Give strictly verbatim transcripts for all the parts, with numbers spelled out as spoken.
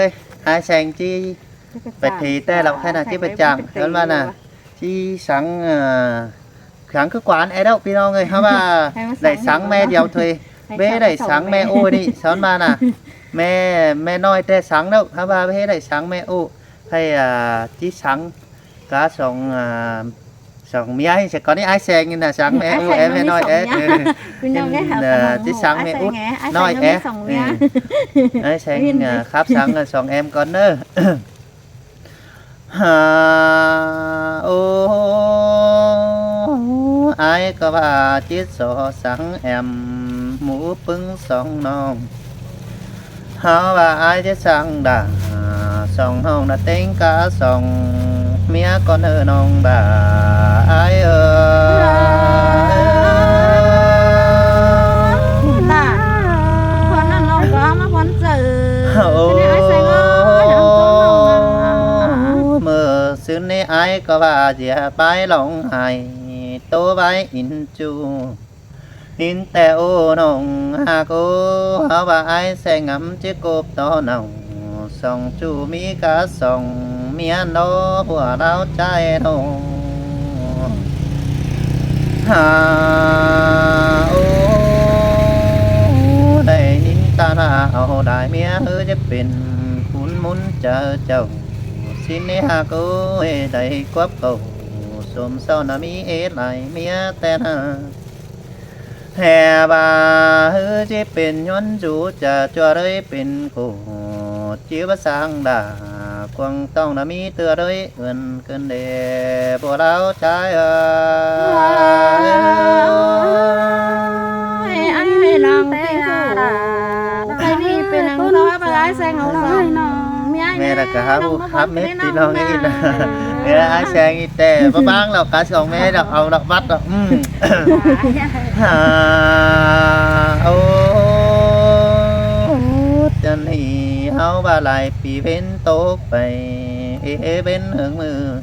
Ơi, ải seng ꞌchí pet phi ꞌtẹ lỏ ꞌkhạy ꞌnạ, ꞌchí pet chang. Ơn ꞌva ꞌnạ, ꞌchí sắng, ờ, sắng ꞌcứ quán é đaư ꞌpi ꞌnọng ơi, hả ꞌva đảy sắng ꞌme điêu thôi. Báu đảy sắng ꞌme ꞌu ꞌnị, ơn ꞌva ꞌnạ. ꞌMe, ꞌme ꞌnọi ꞌtẹ sắng đaư, hả ꞌva báu đảy sắng ꞌme ꞌu. Hay, à, ꞌchí sắng cá song, à, song ꞌmía, ꞌchớ ꞌcọ ꞌnị ải seng ꞌnị ꞌnạ, sắng ꞌme ꞌu é ꞌme ꞌnọi é. Ơ, ꞌchí sắng ꞌme ꞌu ꞌnọi é. Ải seng, à, khắp sắng, à, song em ꞌcốn ꞌnớ. Hả, ô, ải ꞌcọ ꞌva ꞌchí so sắng em ꞌmú ꞌpứng song ꞌnọng. Hả ꞌva ải ꞌchí sắng đa song ꞌnọng ꞌnạ, ꞌtếng cá song ꞌmía ꞌcốn ꞌnớ ꞌnọng đa ải ơi. Ơ, ꞌcốn ꞌnặn ꞌnọng ꞌcọ ꞌmá ꞌcốn chaư. Ô, ꞌmự sư ꞌnị ải ꞌcọ ꞌva ꞌdệt bái lỏng ải tô bái ín ꞌchu. Ín ꞌtẹ ô ꞌnọng ꞌhặc ô, hả ꞌva ải seng ngắm ꞌchí cộp tó ꞌnọng. Song ꞌchu ꞌmí cá song ꞌmía ꞌnớ ꞌpưa ꞌláo ꞌchái ꞌnọng. Hả, ô, đảy nín ꞌtan ꞌva au đai ꞌmía ꞌhứ ꞌchí pên khún ꞌmún chaư chảu. Sín ꞌnị ꞌhặc ô, đảy cắp cảu sôm sau ꞌnạ ꞌmí ết lai ꞌmía ꞌtẹ ꞌnạ. Hả ꞌva ꞌhứ ꞌchí pên ꞌnhốn dú chaư ꞌchua ꞌlới pên ꞌcọ ꞌchí báu sắng đa cuông ꞌtong ꞌnạ ꞌmí ꞌtưa ꞌlới ươn ꞌcứn đe ꞌpưa ꞌláo ꞌchái ơi. Ơi, ải ꞌnọng ꞌtếng ꞌcọ ꞌkhạy ꞌnị pên ꞌnặn ꞌcọ ꞌva ải seng au ꞌnọng ꞌmí ꞌmẹ ꞌnị ꞌlạ ꞌcọ hả ꞌhụ khắp mết ꞌpi ꞌnọng ꞌnị ꞌnạ. Ơ, ải seng ꞌnị ꞌtẹ báu báng lỏ cá song ꞌmía lỏ au lỏ bắt lỏ. Ưm. Hả, ô, ꞌchớ ꞌnị hảư ꞌva lai ꞌpi ꞌvến tốc pay, ê, ê, ꞌvến ꞌhướng ꞌmự.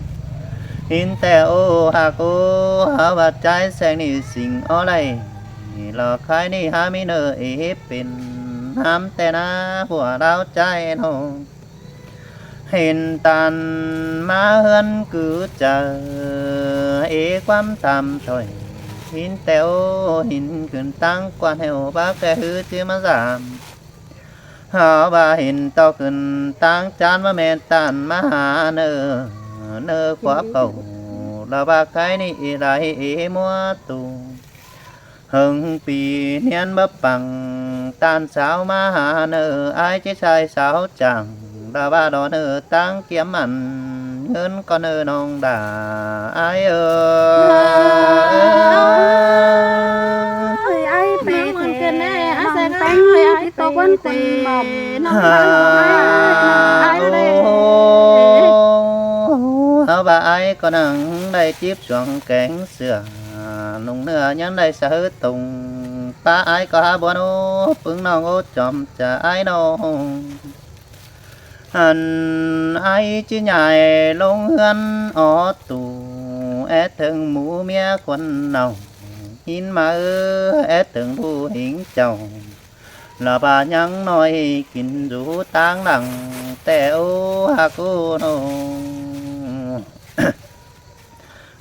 Ín ꞌtẹ ô ꞌhặc ô, hảư ꞌva ꞌchái seng ꞌnị sính ók lai. Lỏ ꞌkhạy ꞌnị hák ꞌmí ꞌnợ ê pên ꞌnắm ꞌtẹ ꞌnạ ꞌpưa ꞌláo ꞌchái ꞌnọng. Hên ꞌtan ꞌmá ꞌhướn cứ chaư, ê ꞌquám tham thôi. Hên ꞌtẹ ô, hên khửn ꞌtáng quan hẻo bác ké ꞌhứ ꞌchí ꞌmá dản. Hảư ꞌva hên ꞌto khửn ꞌtáng chán ꞌmá ꞌmen ꞌtan ꞌmá hả ꞌnợ, ꞌnợ khóa khảu, lỏ ꞌva ꞌkhạy ꞌnị ê lai ê ꞌmúa tu. Hơng pi ꞌniến báu păng ꞌtan sáo ꞌmá hả ꞌnợ, ải ꞌchí sai sáo chắng, lỏ ꞌva lỏ ꞌnợ ꞌtáng kiêm ăn ꞌhướn ꞌcọ ꞌnợ ꞌnọng đa ải ơi. Ơi, ải pay ꞌmắn ꞌcứn ꞌnị, ải seng ơi, ải tốc ꞌquám ꞌcốn bỏm ꞌnọng ꞌmắn ꞌnọng ải ơi. Ô, hảư ꞌva ải ꞌcọ ꞌnăng đảy chếp chuông kéng sửa. Lông ꞌnưa ꞌnhắng đảy sáư tông, pá ải ꞌcọ hả bón ô, ꞌpứng ꞌnọng ô chom chaư ải ꞌnọng. Ăn ải ꞌchí nhảy lông ꞌhướn ó tu, é ꞌtếng ꞌmú ꞌmía khuôn ꞌnọng. Hên ꞌmá ơ, é ꞌtếng ꞌlụk hính chảu. Lỏ ꞌva ꞌnhắng ꞌnọi kin dú ꞌtáng lăng, ꞌtẹ ô ꞌhặc ô ꞌnọng.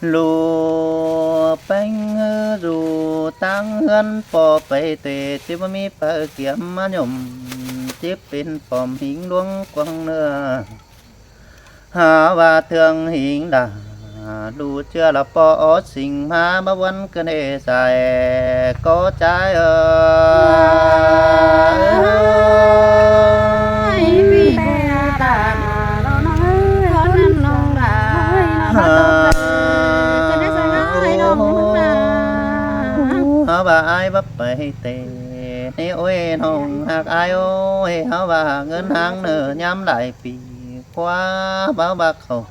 ꞌLụk ꞌpéng ꞌhứ dú ꞌtáng ꞌhướn ꞌpo pay tê, ꞌchí báu ꞌmí phaư kiêm ꞌmá nhôm, ꞌchí pên pom hính ꞌluống cuông ꞌnưa. Hả ꞌva ꞌtương hính đa, ꞌlụk ꞌchưa lỏ ꞌpo ók sính ꞌmá báu ꞌvắn ꞌcứn ê sai ꞌcọ ꞌchái ơi. Ơi, ꞌpi ꞌcọ đa, ꞌcốn ꞌnặn ꞌnọng đa, ꞌva ꞌtốc ꞌcứn ê sai ꞌngáu ꞌnọng ꞌnặn. Hảư ꞌva ải báu pay tê, ꞌnị ôi ꞌnọng ꞌhặc ải ơi, hảư ꞌva ꞌngớn ꞌháng ꞌnợ ꞌnhám lai pi ꞌquá báu bác khảu.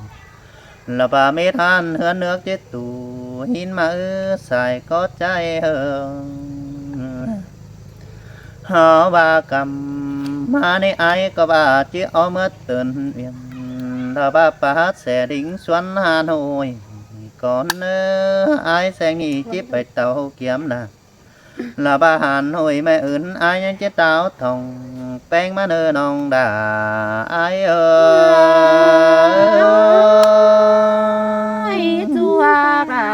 Lỏ ꞌva mết ꞌhán ꞌhướn ꞌnước chết tủ, hên ꞌmá ư sai ꞌcọ ꞌchái ơ. Hảư ꞌva căm ꞌmá ꞌnị ải ꞌcọ ꞌva ꞌchí ók ꞌmứa tơn uyên. Lỏ ꞌva pá se đính xuôn Hà Nội ꞌcốn ơ, ải seng ꞌnị ꞌchí pay tảu kiêm đa. Lỏ ꞌva Hà Nội ꞌmá ứn ải ꞌnhắng ꞌchí táo thong. ꞌpéng ꞌmá ꞌnớ ꞌnọng đa ải ơi. Ôi, chua đa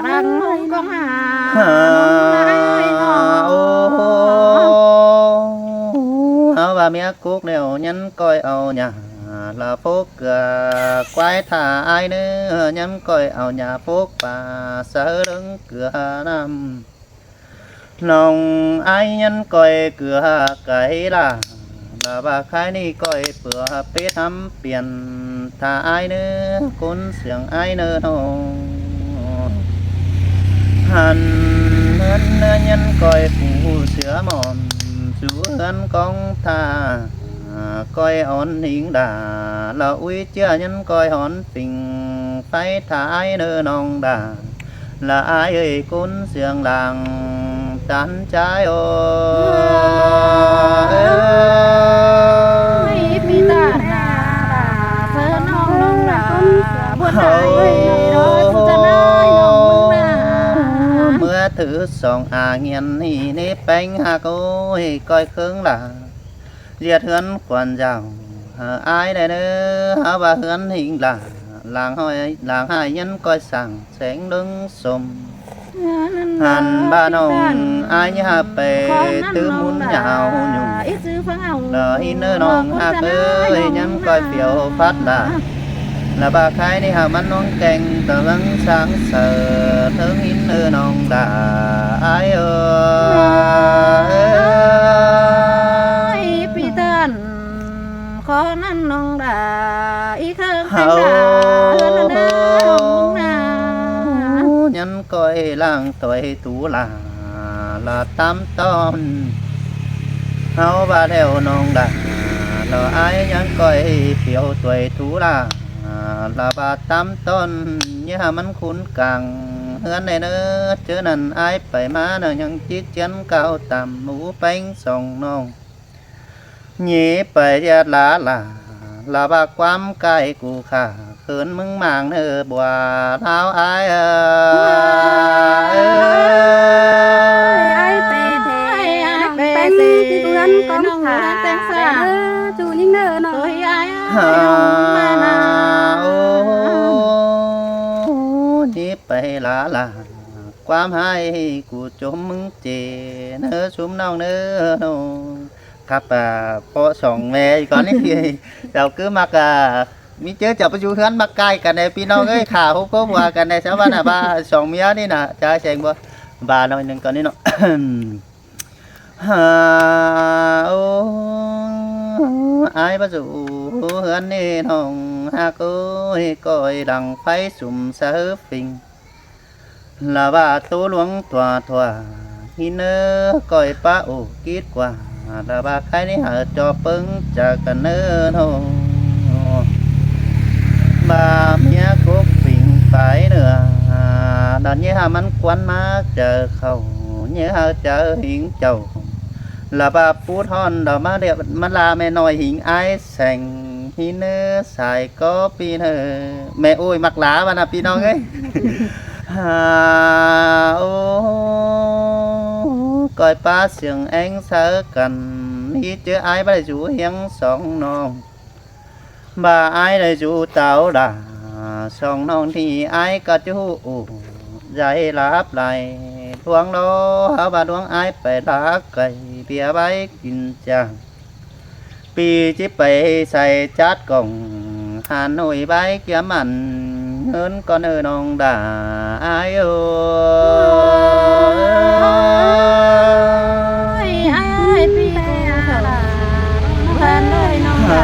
răng ꞌnọng ꞌcóng ha. Ôi, ꞌnọng ải ơi ꞌnọng. Ô, hảư ꞌva ꞌmía cốc ꞌlẹo ꞌnhắng ꞌcoi au nhả lả phốc ꞌcứa quái thả ải ꞌnớ, ꞌnhắng ꞌcoi au nhả phốc pá sáư ꞌlớng ꞌcứa ꞌnặm. ꞌNọng ải ꞌnhắng ꞌcoi ꞌcứa cai lả, lả ꞌva khai ꞌnị ꞌcoi ꞌpưa pết hắm piên thả ải ꞌnớ, ꞌcốn siêng ải ꞌnớ ꞌnọng. Hăn ꞌhướn ꞌnớ ꞌnhắng ꞌcoi phủ sứa mỏm, dú ꞌhướn cóng thả, ꞌcoi ón hính đa, lả ꞌúi ꞌchưa ꞌnhắng ꞌcoi hón phing pháy thả ải ꞌnớ ꞌnọng đa. Lả ải ơi, ꞌcốn siêng lăng tán ꞌchái ô. Ôi, ꞌpi ꞌtan đa, đa, sớ ꞌnọng ꞌnọng đa, buôn đa ải ơi, đa, su chân ải ꞌnọng ꞌmứng đa. ꞌMưa thứ song a nghiên ꞌnị ꞌnế ꞌpéng ꞌhặc ôi, ꞌcoi ꞌkhớng lả ꞌdệt ꞌhướn khuôn dao hảư ải đa ꞌnớ, hảư ꞌva ꞌhướn hính lả, lăng ꞌhọi, lăng ꞌhại ꞌnhắng ꞌcoi săng seng ꞌlớng sôm. Hăn ꞌva ꞌnọng ải ꞌnhá pay tứ ꞌmún nhảo nhung. Lả hính ꞌnớ ꞌnọng ꞌhặc ơi, ꞌnhắng ꞌcoi phiêu phắt lả. Lả ꞌva khai ꞌnị hảư ꞌmắn ꞌnóng keng tơ ꞌlớng sáng saư ꞌtớng hính ꞌnớ ꞌnọng đa ải ơi. Ôi, ꞌpi ꞌtan, khó ꞌnặn ꞌnọng đa, í khớng ꞌpéng đa, ꞌhướn ꞌnọng đa, ꞌnọng ꞌmứng đa. ꞌNhắng ꞌcoi lăng tuai tú lả, lả tắm ꞌtọn. Hảư ꞌva ꞌlẹo ꞌnọng đa, lả ải ꞌnhắng ꞌcoi phiêu tuai tú lả, lả ꞌva tắm ꞌtọn, ꞌnhá hảư ꞌmắn khún cang ꞌhướn đa ꞌnớ, ꞌchớ ꞌnặn ải pay ꞌmá ꞌnớ ꞌnhắng chít ꞌchiến cáo tăm mú ꞌpéng song ꞌnọng. ꞌNhí pay ꞌdệt lả lả, lả ꞌva ꞌquám cai cu khả khớn ꞌmứng mang ꞌnớ bua ꞌláo ải ơi. Ôi, ải pay thế, ꞌnọng ꞌpéng, pay thế, tí ꞌhướn cóng ꞌnọng thả ꞌhướn ꞌpéng đa sả ꞌnớ, ꞌchu ꞌnhính ꞌnớ ꞌnọng. Ôi, ải ơi, ꞌmá nả. Ô, ꞌnhí pay lả lả, ꞌquám ꞌhại cu chốm ꞌmứng chê ꞌnớ, ꞌsúm ꞌnọng ꞌnớ ꞌnọng. Khắp, à, ꞌpọ song ꞌme cón ꞌnị, chảu ꞌcứ ꞌmặc, à, ꞌmí ꞌchớ chảu ꞌpá dú ꞌhướn ꞌmặc cai căn ꞌnị, ꞌpi ꞌnọng ơi, khả hốc ꞌcọ bua căn ꞌnị, sáư ꞌva ꞌnạ ꞌva song ꞌmía ꞌnị ꞌnạ, chả seng bua, ꞌva ꞌnọi ꞌnưng căn ꞌnị ꞌnọng. Hả, ô, ải báu dú ꞌhướn ꞌnị ꞌnọng ꞌhặc ơi, ꞌcoi lăng pháy sum sáư phing. Lả ꞌva ꞌtố ꞌluống tua tua, hính ꞌnớ ꞌcoi pá ổ kít ꞌquá, lả ꞌva khai ꞌnị hảư ꞌchọ ꞌpớng chả căn ꞌnớ ꞌnọng. ꞌVa ꞌmía cốc phing pay ꞌnớ, đa ꞌnhá hảư ꞌmắn ꞌquán ꞌmá chaư khảu, ꞌnhá hảư chaư hính chảu. Lả ꞌva pút ꞌhọn đa ꞌmá ꞌlẹo, ꞌmá ꞌla ꞌme ꞌnọi hính ải seng hính ꞌnớ sai có ꞌpi ꞌnớ. ꞌMẹ ôi ꞌmặc lả ꞌva ꞌnạ ꞌpi ꞌnọng ơi. Hả, ô, ꞌcoi pá siêng ꞌéng sáư căn, ꞌmí ꞌchớ ải báu đảy dú ꞌhiếng song ꞌnọng. ꞌVa ải đảy dú táo đa, song ꞌnọng ꞌnị ải ꞌcọ ꞌchú ụ, dạy láp lai, ꞌluống ꞌló, hảư ꞌva ꞌluống ải pay lác cai, ꞌviạk bái kin chang. ꞌPi ꞌchí pay sai chát cỏng, Hà Nội bái kiám ăn, ꞌhướn ꞌcọ ꞌnớ ꞌnọng đa ải ơi. Ôi, ải ꞌpi ꞌcọ, Hà Nội ꞌnọng đa.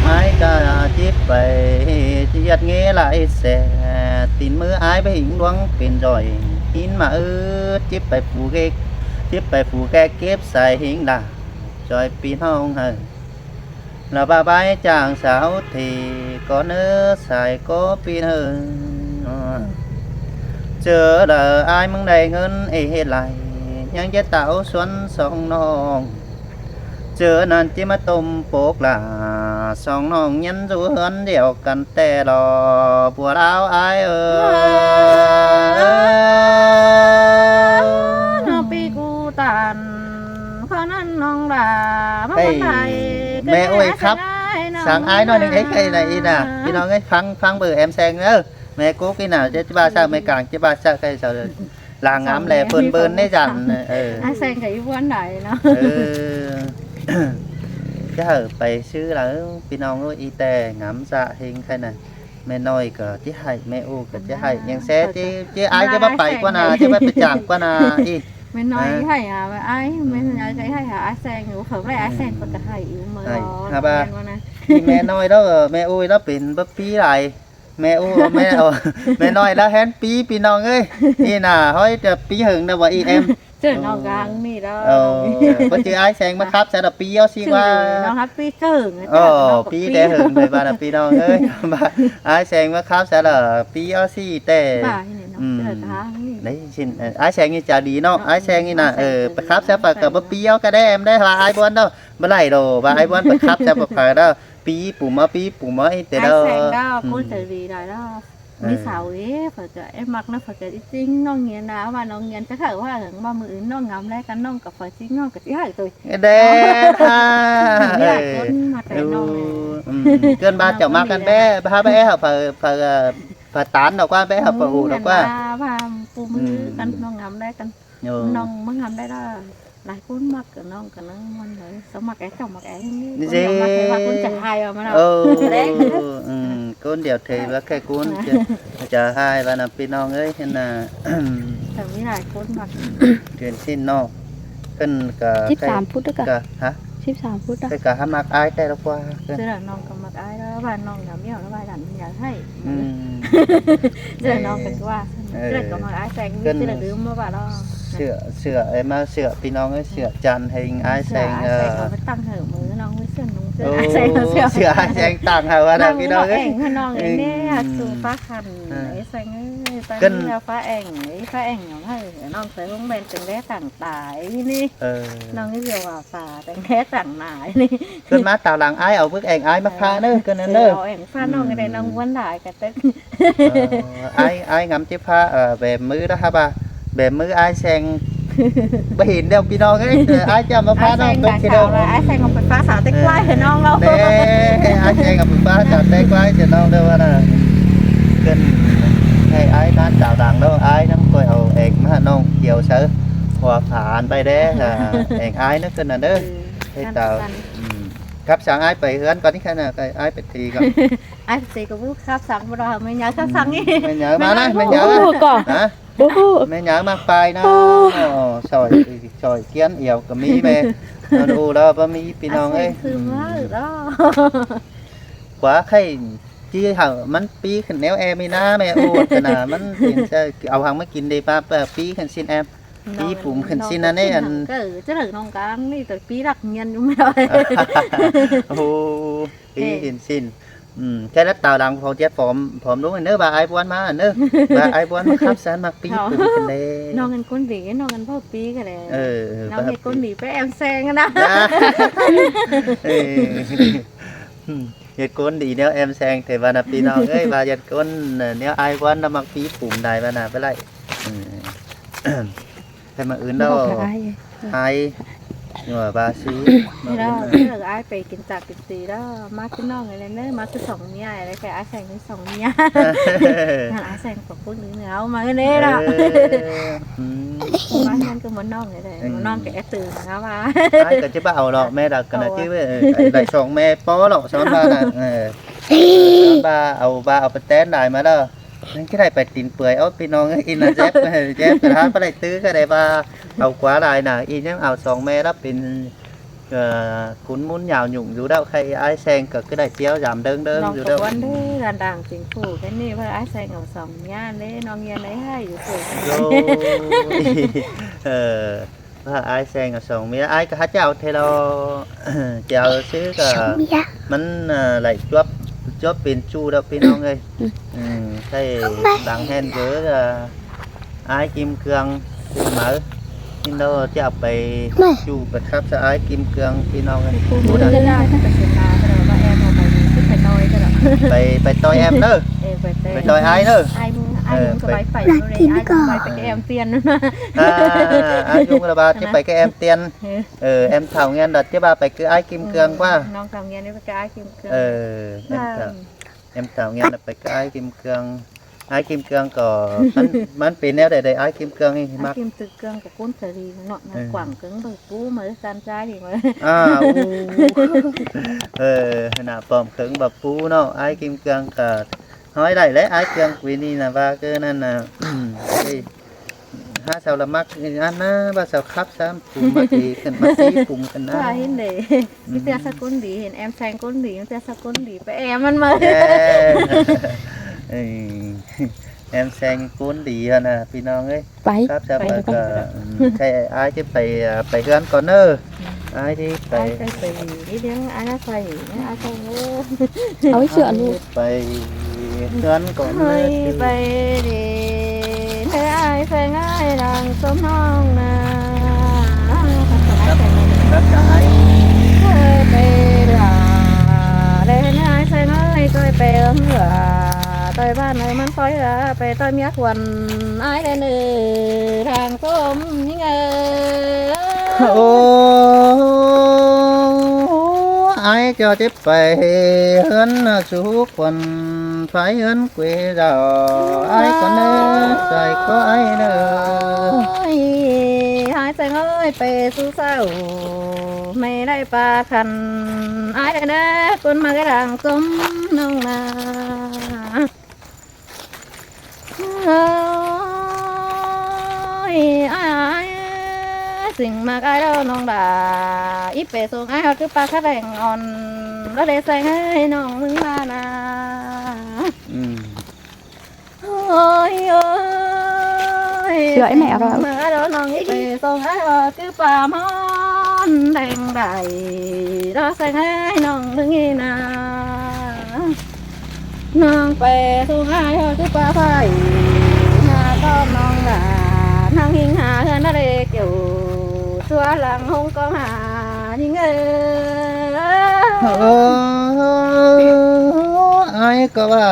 Ải ꞌcọ ꞌchí pay, ꞌchí ꞌdệt ꞌnghé lai se, tin ꞌmứ ải báu hính ꞌluống pên ꞌdọi, hính ꞌmá ư, ꞌchí pay phủ ꞌkhe, ꞌchí pay phủ ꞌkhe kếp sai hính đa. ꞌChoi ꞌpi ꞌnọng ơi, lả ꞌva bái chang sáo thì có ꞌnớ sai có ꞌpi ꞌnớ. ꞌChớ đa ải ꞌmứng đảy ꞌhướn ê ꞌhế lai, ꞌnhắng ꞌchí táo suốn song ꞌnọng. ꞌChớ ꞌnặn ꞌchí ꞌmá tôm pốc lả, song ꞌnọng ꞌnhắng dú ꞌhướn điêu căn ꞌtẹ lo, bua ꞌláo ải ơi. Khỏi ꞌnặn ꞌnọng ꞌlạ, báu Ê, ꞌmắn đảy, mẹ ơi khắp, sáng ái nói ꞌnưng ếch ꞌnị nả, ꞌnị nả, ꞌpi ꞌnọng ơi, ꞌphắng, ꞌphắng bơ em ꞌseng ꞌnớ. Mẹ cốc ꞌnị nả, ꞌchí ꞌchí ꞌva ꞌsớ, mẹ cang ꞌchí ꞌva ꞌsớ, ꞌkhạy sau ꞌlạ ngắm lẻ phơn bơn ꞌnị dản, ơ. Ái ꞌseng ꞌcọ ꞌmí ꞌmuôn đảy ꞌnớ. Ơ. ꞌChớ hảư pay ꞌsứ ꞌlạ, ꞌpi ꞌnọng ơi, ꞌi ꞌtẹ ngắm ꞌdạk ꞌhêng ꞌkhạy nả. Mẹ ꞌnọi ꞌcọ ꞌchí ꞌhạy, mẹ ú ꞌcọ ꞌchí ꞌhạy, ꞌnhắng ꞌsớ, ꞌchí, ꞌchí ái ꞌchí báu pay ꞌquá nả, ꞌchí báu pay chang ꞌquá nả, ꞌi. Mẹ ꞌnọi ꞌhạy hả, ái, mẹ ꞌnọi ꞌcọ ꞌhạy hả, ái ꞌseng, ú khảu ꞌlạy ái ꞌseng ꞌcọ ꞌhạy, ú ꞌmưa. ꞌHạy, lo, hả ꞌva. Mẹ ꞌnọi ꞌlạ, mẹ ui ꞌlạ pên báu ꞌpi lai. Mẹ ú, mẹ, ơ, mẹ ꞌnọi ꞌlạ hên ꞌpi, ꞌpi ꞌnọng ơi. ꞌI nả, ꞌhới ꞌchớ ꞌpi hơng ꞌnớ ꞌva ꞌi em. ꞌChớ ꞌnọng ꞌcáng ꞌnị ꞌlạ. Ơ, ꞌcọ ꞌchí ái ꞌseng ꞌmá khắp ꞌsớ ꞌlạ ꞌpi ó ꞌsị ꞌquá. ꞌNọng hả ꞌpi ꞌcọ hơng, Ơ, ꞌpi ꞌcọ hơng, ꞌhới ꞌva nả ꞌpi ꞌnọng ơi. ꞌVa ái ꞌseng ꞌmá khắp ꞌsớ ꞌlạ ꞌpi ó ꞌsị ꞌtẹ. ꞌVa ꞌnị ꞌnọng, ꞌchớ ꞌnọng ꞌcáng ꞌnị. ꞋNị ꞌsịn, ơ, ái ꞌseng ꞌnị chả đi ꞌnọng, ái ꞌseng ꞌnị nả, ơ, pay khắp ꞌsớ pay ꞌcọ báu ꞌpi ó ꞌcọ đé em đé, ꞌva ái ꞌmuôn ꞌnớ. Báu đảy ꞌlạ, ꞌva ái ꞌmuôn pay khắp ꞌsớ pay ꞌcọ đé. ꞌPi pum ꞌmá, ꞌpi pum ꞌmá ꞌi ꞌtẹ ꞌlạ. Ái ꞌseng ꞌlạ, ꞌcốn chả đi đảy ꞌlạ. ꞌMí sau ꞌi, phay ꞌcọ, em ꞌmặc ꞌnớ phay ꞌcọ ꞌchí ꞌchính ꞌnọng ꞌnhín nả, ꞌva ꞌnọng ꞌnhín ꞌchớ hảư ꞌva hơng ꞌva ꞌmự ứn ꞌnọng ngắm ꞌlé căn ꞌnọng ꞌcọ phay ꞌchính ꞌnọng ꞌcọ ꞌchí ꞌhạy ꞌtoi. Đe, ꞌmí lai ꞌcốn ꞌmặc đảy ꞌnọng. ꞌCơn ꞌva chảu ꞌmặc căn bé, ꞌva hả bé hảư phay, phay, ơ, phay tán ꞌnọ ꞌquá, bé hảư phay ụ ꞌnọ ꞌquá. ꞌVa ꞌpú ꞌmự căn ꞌnọng ngắm ꞌlé căn. ꞌNọng ꞌmự ngắm đảy ꞌlạ. Lai ꞌcốn ꞌmặc ꞌcọ ꞌnọng ꞌcọ ꞌnọng ꞌmuôn đảy. Sau ꞌmặc é, chảu ꞌmặc é. ꞌNị ꞌcốn điêu ꞌmặc é ꞌva ꞌcốn chả ꞌhại ꞌva ꞌmá ꞌnọng. Ơ, ơ, ꞌcốn điêu ꞌtẹ ꞌva ꞌkhạy ꞌcốn chả, chả ꞌhại ꞌva nả ꞌpi ꞌnọng ơi, hên nả. Chảu ꞌmí lai ꞌcốn ꞌmặc. Chuyên ꞌsịn ꞌnọ. ꞌCơn ꞌcọ ꞌchí ꞌsám phút ꞌcọ. ꞌCọ, hả? ꞌChí ꞌsám phút ꞌcọ. ꞌCọ hả ꞌmặc ái ꞌtẹ ꞌlạ ꞌquá. ꞌChớ ꞌnọng ꞌcọ ꞌmặc ái ꞌlạ, ꞌva ꞌnọng ꞌcọ ꞌmí ꞌlạ ꞌva đảy ꞌnị ꞌhạy. ꞌChớ ꞌnọng ꞌcọ ꞌva. ꞌChớ ꞌcọ ꞌmặc ái ꞌseng, ꞌcọ ꞌlạ ꞌlứm ꞌmá ꞌva ꞌlạ. Sửa, sửa, em ꞌmá sửa ꞌpi ꞌnọng ơi, sửa chăn hên ái ꞌseng, ơ. Sửa ái ꞌseng ꞌcọ ꞌmá tẳng hảư ꞌmự ꞌnọng ꞌmí sửa ꞌnọng sửa. Ơ, sửa ái ꞌseng tẳng hảư ꞌva nả ꞌpi ꞌnọng ơi. Ẻng hảư ꞌnọng ơi, ꞌnị ꞌsụ phá khăn, ái ꞌseng ơi, ꞌcốn ꞌmí phá ẻng, ꞌmí phá ẻng ꞌnọng hảư ꞌnọng ꞌsớ ꞌhung ꞌmen teng đé tẳng tai ꞌnị. Ơ. ꞌNọng ꞌmí ꞌdệt ꞌva phá teng đé tẳng nải ꞌnị. ꞌCơn ꞌmá tảo lăng ái au bớc ẻng ái ꞌmá phá ꞌnớ, ꞌcơn ꞌnặn ꞌnớ. Au ẻng phá ꞌnọng ꞌnị ꞌnọng ꞌmuôn đảy ꞌcọ tớc. Ơ, ái, ái ngắm ꞌchí phá, ơ, bẻm ꞌmứ đó hả ꞌva. Bẻm ꞌmứ ái ꞌseng. Báu hên ꞌlẹo ꞌpi ꞌnọng ơi, ơ, ái ꞌchí ꞌmá phá ꞌnọng tớc ꞌchí ꞌlẹo. Ái ꞌseng au pay phá sáo té ꞌquái hảư ꞌnọng ꞌlẹo. Ơ, ái ꞌseng au pay phá sáo té ꞌquái hảư ꞌnọng ꞌlẹo ꞌva nả. ꞌCơn, ơ, ái ꞌmá tảo lăng ꞌlẹo, ái ꞌnặn ꞌcoi au ẻng ꞌmá hảư ꞌnọng kiêu sáư. Hua phán pay đé, ơ, ẻng ái ꞌnớ ꞌcơn ꞌnặn ꞌnớ. Ơ, ꞌcọ tảo. Khắp sáng ái pay ꞌhướn ꞌcọ ꞌnị ꞌkhạy nả, ái pay ti ꞌcọ. Ái pay ti ꞌcọ báu khắp sáng báu đảy, ꞌmá nháư khắp sáng ꞌnị. ꞌMá nháư ꞌmá nả, ꞌmá nháư. Ơ, ꞌcọ. Hả? Ơ. ꞌMá nháư ꞌmặc pay nả. Ơ, sỏi, sỏi kiến iẻo ꞌcọ ꞌmí ꞌmé. ꞌNọn u ꞌlạ báu ꞌmí ꞌpi ꞌnọng ơi. Ái ꞌseng ꞌsứ ꞌmá ꞌlạ. ꞌQuá ꞌkhạy ꞌchí hảư ꞌmắn ꞌpi khửn ꞌnéo em ꞌnị nả ꞌmẹ u ꞌcọ nả ꞌmắn pên ꞌsớ au hăng ꞌmá kin đảy ꞌva, ơ, ꞌpi khửn ꞌsịn em. ꞌPi pum khửn ꞌsịn ꞌnặn ꞌnị ꞌnặn. ꞌCọ ꞌchớ ꞌnọng ꞌcáng ꞌnị ꞌtoi ꞌpi đắc ꞌnhín ꞌnị ꞌmá. Ô, ꞌpi khửn ꞌsịn. Ơ, ꞌkhạy lắt tảo lăng phom ꞌdệt phom, phom ꞌlống ꞌnớ ꞌva ái ꞌmuôn ꞌmá ꞌnớ. ꞌVa ái ꞌmuôn ꞌmá khắp sáng ꞌmặc ꞌpi pum khửn đảy. ꞌNọng ꞌcốn đi, ꞌnọng ꞌcốn ꞌpưa ꞌpi ꞌcọ đảy. Ơ, ơ, ꞌnọng ꞌcốn đi pay em ꞌseng ꞌnớ. Ơ. ꞌDệt ꞌcốn đi ꞌnéo em ꞌseng ꞌtẹ ꞌva nả ꞌpi ꞌnọng ơi, ꞌva ꞌdệt ꞌcốn, ơ, ꞌnéo ái ꞌmuôn nả ꞌmặc ꞌpi pum đảy ꞌva nả báu đảy. Ơ. Ơ. Thế ꞌmá ứn ꞌlẹo. Ái. ꞌNhá ꞌva ꞌsứ. Ái pay kin tặc kin ti ꞌlẹo, ꞌmá kin ꞌnọng ꞌnị ꞌnớ, ꞌmá ꞌsứ song ꞌmía ꞌnị, ꞌkhạy ái ꞌseng ꞌsứ song ꞌmía. ꞌNhá ái ꞌseng ꞌcọ ꞌpứng ꞌnưng ꞌnưng au ꞌmá ꞌnị ꞌlẹo. Ơ. ꞌMá ꞌnhá ꞌcọ ꞌmá ꞌnọng ꞌnị ꞌlẹo, ꞌmá ꞌnọng ꞌcọ é tứm ꞌnhá ꞌva. Ái ꞌcọ ꞌchí báu au ꞌlẹo, ꞌme đảy ꞌcọ nả ꞌchí ꞌva, ơ, đảy song ꞌme ꞌpo ꞌlẹo, son ꞌva nả, ơ. Son ꞌva au, ꞌva au pay tén đảy ꞌmá ꞌlẹo. ꞌNhá ꞌchí đảy pay tin pưởi ó ꞌpi ꞌnọng ơi, ꞌnhá dép, dép ꞌcọ hả báu đảy ꞌtứ ꞌcọ đảy ꞌva au ꞌquá đảy nả, ꞌnhá au song ꞌme ꞌlẹo pên, ơ, cún ꞌmún nhảo nhủng dú ꞌlẹo, ꞌkhạy ái ꞌseng ꞌcọ ꞌcứ đảy ꞌtiếu dăm ꞌlớng ꞌlớng dú ꞌlẹo. ꞌNọng ꞌcọ ꞌquán đé, ꞌlạ đang chính phủ ꞌkhạy ꞌnị ꞌva ái ꞌseng au song ꞌmía ꞌnị, ꞌnọng ꞌnhín đảy ꞌhại dú phủ. Ơ. ꞌVa ái ꞌseng au song ꞌmía, ái ꞌcọ hák ꞌchí au ꞌtẹ ꞌlẹo. ꞌChí au ꞌsứ ꞌcọ ꞌmắn, ơ, đảy chuốp, chuốp pên ꞌchu ꞌlẹo ꞌpi ꞌnọng ơi. Ơ, ꞌkhạy đang hên ꞌcọ, ơ, ái Kim Cương ꞌchu máư. ꞌNhín ꞌlẹo ꞌchí au pay ꞌchu pay khắp sáư ái Kim Cương ꞌpi ꞌnọng ơi. Pay, pay ꞌtoi em ꞌnớ. Pay ꞌtoi ái ꞌnớ. ai Ơ, dúng ꞌcọ pay bai pay, ꞌnụ đê, ai dúng bai pay ꞌcọ ꞌkẹ ꞌem tiên. À, ai dúng ꞌcọ ꞌva ꞌchí pay ꞌcọ ꞌem tiên. Ơ, ꞌem thảu ꞌnghén đọt ꞌchí ꞌva pay ꞌcọ ai Kim Cương ꞌva. ꞌNọng thảu ꞌnghén pay ꞌcọ ai Kim Cương. Ơ, ꞌem thảu, ꞌem thảu ꞌnghén đọt pay ꞌcọ ai Kim Cương. Ai Kim Cương ꞌcọ, ꞌmắn, ꞌmắn pên ꞌnéo đảy, đảy ai Kim Cương ꞌnị, ai ꞌmặc. Kim Cương ꞌcọ ꞌcốn ꞌchớ đi ꞌnọng, ꞌnọng Ơ. quảng cứng ꞌpọ ꞌpú ꞌmá ꞌsán ꞌchái đi ꞌmá. À, u. Ơ, ꞌnạ pom cứng ꞌpọ ꞌpú ꞌnọng, ai Kim Cương ꞌcọ. ꞌHói đảy ꞌlế ai Cương quí ꞌnị ꞌnạ ꞌva ꞌcọ ꞌnặn ꞌnạ. Ê, hák sau ꞌla ꞌmặc ăn ꞌnạ, ꞌva sau khắp sắm pum ꞌmặc đi, khửn ꞌmặc đi pum khửn ꞌnạ. ꞌChớ hên đảy, ꞌmí ꞌtưa sa ꞌcốn đi, hên ꞌem seng ꞌcốn đi, ꞌmí ꞌtưa sa ꞌcốn đi, pay ꞌem ꞌmắn ꞌmá. Ê, ꞌem seng ꞌcốn đi ꞌnạ, ꞌpi ꞌnọng ới. Pay. Khắp sắm pay ꞌmặc ꞌcọ, ư, ꞌchí ai ꞌchí pay, à, pay ꞌhướn ꞌcọ ꞌnớ. Ai ꞌchí pay. Ai ꞌchí pai, đi ꞌliếng ai ꞌnạ pay, ai ꞌchí pay ꞌnớ. Au ꞌchưa ꞌnụ. Ai pay ꞌhướn ꞌcọ ꞌnớ. Ai pay đi, ꞌnớ ai seng ơi, đang ꞌsôm ꞌnọng ꞌnạ. Khắp, khắp ai. Ai pay đi, ꞌlế ꞌnớ ai seng ơi, ꞌtoi pay ꞌlớng ꞌlạ, ꞌtoi ꞌván ơi ꞌmắn ꞌkhói ꞌlạ, pay ꞌtoi ꞌmía khuôn, ai ꞌlế ꞌnớ đang ꞌsôm ꞌnhính ơi. Ô, ai ꞌchọ ꞌchí pay ꞌhướn su khuôn, phái ꞌhướn quê dạo, ai ꞌcọ ꞌnớ, sai ꞌcọ ai ꞌnớ. Ôi, ai seng ơi, pay su sau, ꞌmí đảy ꞌpa khăn, ai ꞌlế ꞌnớ, ꞌcốn ꞌmặc đang ꞌsôm ꞌnọng ꞌnạ. Ôi, ai, sính ꞌmặc ai ꞌlẹo ꞌnọng đa. Íp pay sông ai ꞌhọt cứ ꞌpa khắt đeng ón, ꞌlẹo đảy seng ơi ꞌnọng ꞌmứng ꞌva ꞌnạ. Ừ. Ôi, ôi, sửa ấy mẹ rồi. Sính ꞌmặc ai ꞌlẹo ꞌnọng íp pay sông ai ꞌhọt cứ ꞌpa món đeng đảy, ꞌlẹo seng ơi ꞌnọng ꞌmứng ꞌnị ꞌnạ. ꞌNọng pay sông ai ꞌhọt cứ ꞌpa phai, ꞌnạ ꞌtọn ꞌnọng ꞌnạ, ꞌnọng ꞌhính ha ꞌhướn ꞌlẹo đảy kiẻo, ꞌchua lăng ꞌhung ꞌcóng ha ꞌnhính ơi. Ơ, ai ꞌcọ ꞌva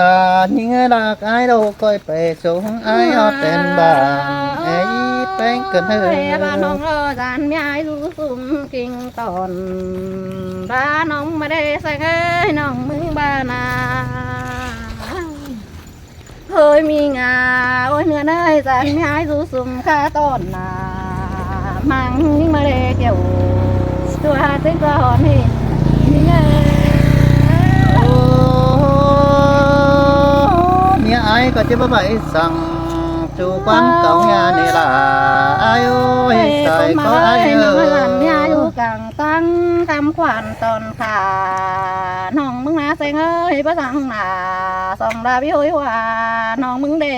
ꞌnhính ơi ꞌlặc ai ꞌlẹo ꞌcoi pay sông ai ꞌhọt tẻn bản, ê, ꞌpéng căn ꞌhới. Ôi, ꞌva ꞌnọng ꞌlẹo dan ꞌmí ai dú sum king tỏn, ꞌva ꞌnọng ꞌmá đảy seng ơi ꞌnọng ꞌmứng ꞌva ꞌnạ. Hơi ꞌmí ngả, ôi ꞌnưa ơi, dan ꞌmí ai dú sum khá tỏn ꞌnạ, ꞌmăng ꞌmí ꞌmá đảy kiẻo, ꞌchua tếng ꞌchua hỏn hên ꞌnhính ơi. Ô, ꞌmí ai ꞌcọ ꞌchí ꞌva pay săng, ꞌchu quan cỏng nhà ꞌnị ꞌlạ, ai ơi, sai ꞌcọ ai ơi. Ôi, ꞌcốn ꞌmặc ơi, ꞌnọng ꞌva ꞌnặn ꞌmí ai dú cẳng tăng khăm khuan tỏn khả, ꞌnọng ꞌmứng ꞌnạ seng ơi, ꞌva săng ꞌnạ, song đa ꞌviu ꞌhua, ꞌnọng ꞌmứng đe,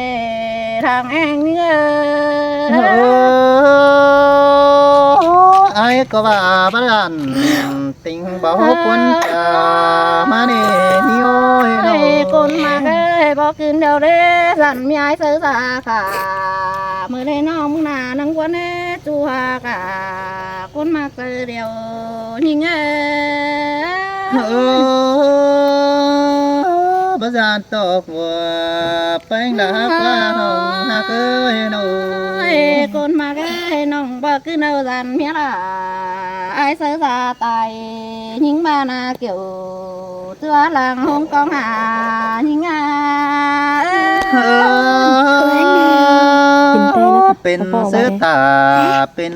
thang eng ꞌnhính ơi. Ơ, ai ꞌcọ ꞌva ꞌva ꞌnặn, ꞌtếng báu ꞌcốn ca ꞌmá ꞌnị ꞌnị ôi ꞌnọng. Ôi, ꞌcốn ꞌmặc ơi, báu kin điêu đé, dăn ꞌmí ai sáư sa khả. ꞌMự đé ꞌnọng ꞌmứng ꞌnạ ꞌnăng ꞌcốn đé ꞌchu ha khả. ꞌCốn ꞌmặc ꞌsớ điêu ꞌnhính ơi. Ơ, báu dản ꞌtọ ꞌva ꞌpéng đa hák ꞌva ꞌnọng hák ơi ꞌnọng. Ôi, ꞌcốn ꞌmặc ơi, ꞌnọng báu cứ ꞌnạu dản ꞌmía ꞌlạ. Ai sáư sa tai ꞌnhính ꞌva ꞌnạ kiẻo, ꞌchua lăng ꞌhung ꞌcóng ha ꞌnhính ơi. Ơ, pên sáư ta pên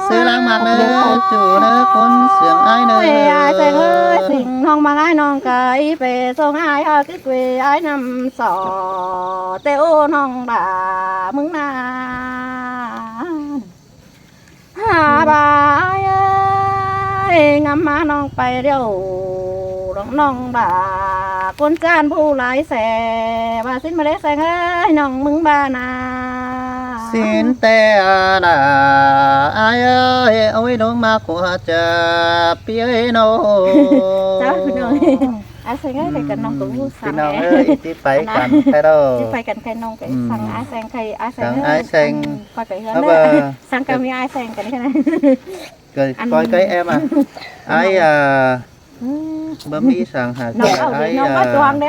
sáư lăng ꞌmặc ꞌnớ, ꞌchu ꞌnớ ꞌcốn siêng ai ꞌnớ. Ôi, ai seng ơi, sính ꞌnọng ꞌmặc ai ꞌnọng cai pay sông ai ꞌhọt cứ quê ai ꞌnặm so, ꞌtẹ ô ꞌnọng đa ꞌmứng ꞌnạ. Ha, ꞌva ai ơi, ngắm ꞌmá ꞌnọng pay điêu, ꞌlống ꞌnọng đa ꞌcốn ꞌchăn ꞌpú lai se, ꞌva sính ꞌmá đảy seng ơi ꞌnọng ꞌmứng ꞌva ꞌnạ. Sính ꞌtẹ ꞌnạ, ai ơi, ôi ꞌlống ꞌmá ꞌcọ ꞌchạ ꞌpi ơi ꞌnọng. Chảu ꞌpi ꞌnọng. Ai seng ơi, pay căn ꞌnọng ꞌcọ ꞌhụ ꞌpi săng ꞌnọng ơi. Ơi, ꞌchí pay căn khay ꞌlẹo. ꞌChí pay căn khay ꞌnọng khay. Ừm. Săng ai seng khay, ai seng ơi. Săng ai seng. Ưm, ꞌcoi pay ꞌhướn ꞌnớ. Săng căn ꞌmí ai seng căn ꞌkhặn. Ăn ꞌcoi khay ꞌem à. Ai, à, Báu ꞌmí săng hả. ꞌNọng ꞌcọ ꞌnị, ꞌnọng ꞌcọ ꞌchuông đé.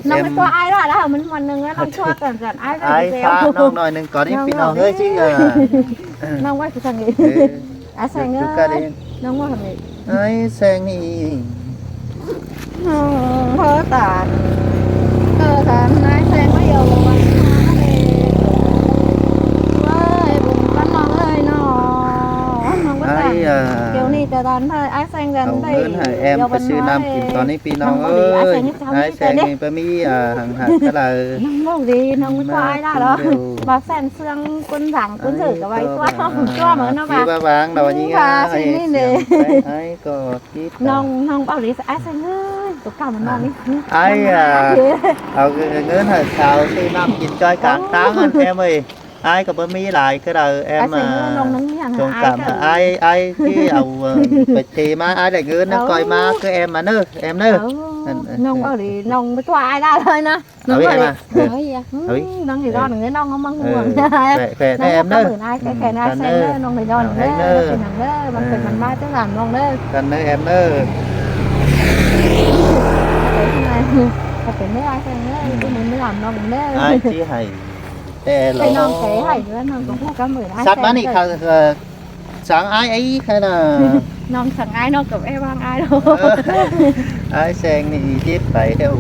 ꞌNọng ꞌcọ ai ꞌlạ ꞌlạ, ꞌmắn ꞌmuôn ꞌnưng ꞌnọng ꞌchuông cón, cón ai ꞌcọ ꞌphắng ꞌnọng ꞌnọi ꞌnưng cón ꞌnị, ꞌpi ꞌnọng ꞌhới. ꞌChí ꞌnọng ꞌcọ ꞌphắng ꞌnị. Ai Seng ꞌnị. Ai Seng ꞌnị. Ơ, tản. ꞌCọ tản Ai Seng ꞌmá dú ꞌlới, bun ꞌcốn ꞌnọng ꞌhới ꞌnọ. ꞌNọng ꞌcọ tản. Ai, ꞌcọ ꞌnị ꞌcọ tản ꞌhới Ai Seng ꞌdệt au ꞌngớn hảư em ꞌcọ pay bươn ꞌsứ ꞌnặm kin ꞌnọng ꞌnị, ꞌpi ꞌnọng ꞌhới. Ai Seng ꞌnị báu ꞌmí hăng hảư cá đaư. ꞌNọng ꞌcọ ꞌnị, ꞌnọng ꞌcọ ai ꞌlạ ꞌlọ. Báu ꞌseng ꞌsướng ꞌcốn dáng ꞌcốn thử ꞌcọ ꞌvạy ꞌsướng ꞌcọ ꞌmá ꞌnọ ꞌva. ꞌVa ꞌváng ꞌnọ ꞌnị ꞌva ꞌsướng ꞌnị ꞌnị. Ai ꞌcọ ꞌnọng, ꞌnọng báu đi Ai Seng ꞌhới, ꞌcọ căm ꞌnọng ꞌnị. Ai, au ꞌngớn hảư sau ꞌsứ ꞌnặm kin ꞌchoi cang ꞌtáng ꞌnặn em ơi. Ai ꞌcọ báu ꞌmí lai cá đaư em. Ai Seng ꞌnọng ꞌnặn ꞌnị hăng Sông ai Cam ꞌcọ. Ai, ai ꞌchí au pay thế ꞌmá, ai đảy ꞌngớn ꞌnặn ꞌcoi ꞌmá cá em ꞌnớ, em ꞌnớ. ꞌNọng báu đi, ꞌnọng ꞌmá ꞌchua ai ꞌlạ ꞌlới ꞌnớ. ꞌNọng ꞌcọ ꞌnị. ꞌNọng đi ꞌlón ꞌnớ, ꞌnọng ꞌmá ꞌhụ. Khỏe, khỏe ꞌnớ em ꞌnớ. Khỏe, khỏe ꞌnớ em ꞌnớ. ꞌNọng đi ꞌlón ꞌnớ. ꞌNọng ꞌmắn khỏe ꞌmắn ꞌmá ꞌchí ꞌnặm ꞌnọng ꞌnớ. Khỏe ꞌnớ em ꞌnớ. Khỏe ꞌnớ Ai Seng ꞌnớ, ꞌchí ꞌnặm ꞌnọng ꞌnớ. Ai ꞌchí hảư. Té ꞌlọ ꞌnọng té hảư ꞌnớ, ꞌnọng ꞌcọ ꞌhụ căm ơn Ai Seng. Sắt ꞌmá ꞌnị khả, săng ai ai khả ꞌnạ. ꞌNọng săng ai ꞌnọng ꞌcọ é ꞌváng ai ꞌlọ. Ai Seng ꞌnị chết pay theo.